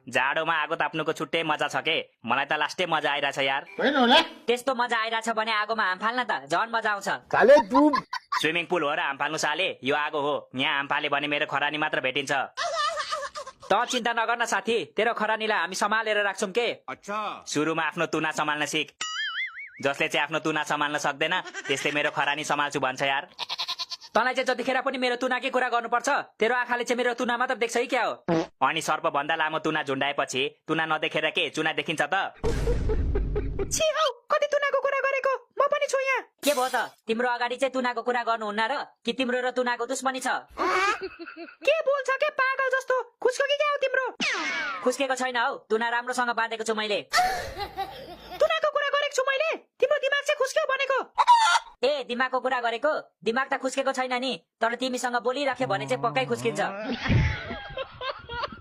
जाडोमा आगो ताप्नुको छुट्टै मजा छ के मलाई त लास्टै मजा आइरहेछ यार त्यस्तो मजा आइरहेछ भने आगोमा हाम फाल्न त झन् मजा आउँछ स्विमिङ पुल हो र हाम फाल्नु साले यो आगो हो यहाँ हाम फाले भने मेरो खरानी मात्र भेटिन्छ त चिन्ता नगर्न साथी तेरो खरानीलाई हामी सम्हालेर राख्छौं के सुरुमा आफ्नो तुना सम्हाल्न सिक जसले चाहिँ आफ्नो तुना सम्हाल्न सक्दैन त्यसले मेरो खरानी सम्हाल्छु भन्छ यार तँलाई चाहिँ जतिखेर पनि मेरो तुनाकै कुरा गर्नुपर्छ तेरो आँखाले चाहिँ मेरो तुना मात्र देख्छ है क्या हो अनि सर्प भन्दा लामो तुना झुन्डाएपछि तुना नदेखेर के चुना देखिन्छ त कति तुनाको कुरा गरेको म पनि छु यहाँ के भयो त तिम्रो अगाडि चाहिँ तुनाको कुरा गर्नुहुन्न र कि तिम्रो र तुनाको दुश्मनी छ के बोल्छ के पागल जस्तो खुस्को कि क्या हो तिम्रो खुस्केको छैन हौ तुना राम्रोसँग बाँधेको छु मैले तुनाको कुरा गरेको छु मैले तिम्रो दिमाग चाहिँ खुस्क्यो भनेको ए दिमागको कुरा गरेको दिमाग त खुस्केको छैन नि तर तिमीसँग बोलिराख्यो भने चाहिँ पक्कै खुस्किन्छ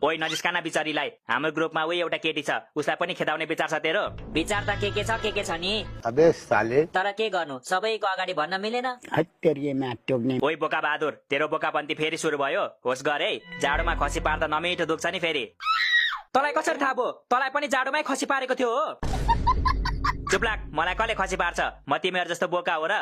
ओइ नजिस्काना बिचारीलाई हाम्रो ग्रुपमा उही एउटा केटी छ उसलाई पनि खेदाउने विचार छ तेरो विचार त के छ नि अबे साले तर के गर्नु सबैको अगाडि भन्न मिलेन ओइ बोका बहादुर तेरो बोकापन्ती फेरि सुरु भयो होस् गर है जाडोमा खसी पार्दा नमिठो दुख्छ नि फेरि तँलाई कसरी थाहा भयो तँलाई पनि जाडोमै खसी पारेको थियो हो चुप लाग मलाई कसले खसी पार्छ म तिमीहरू जस्तो बोका हो र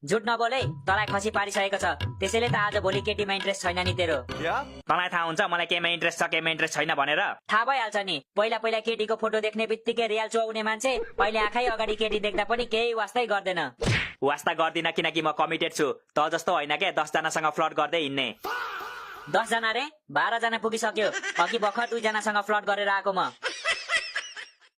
झुट नबोले तँलाई खसी पारिसकेको छ त्यसैले त आज भोलि केटीमा इन्ट्रेस्ट छैन नि तेरो तँलाई थाहा हुन्छ मलाई केमा इन्ट्रेस्ट छ केमा इन्ट्रेस्ट छैन भनेर थाहा भइहाल्छ नि पहिला केटीको फोटो देख्ने बित्तिकै रियाल चुहाउने मान्छे अहिले आँखै अगाडि केटी देख्दा पनि केही वास्तै गर्दैन वास्ता गर्दिन किनकि म कमिटेड छु त जस्तो होइन के 10 जनासँग फ्लर्ट गर्दै हिँड्ने 10 जना रे 12 जना पुगिसक्यो अघि भर्खर 2 जनासँग फ्लर्ट गरेर आएको म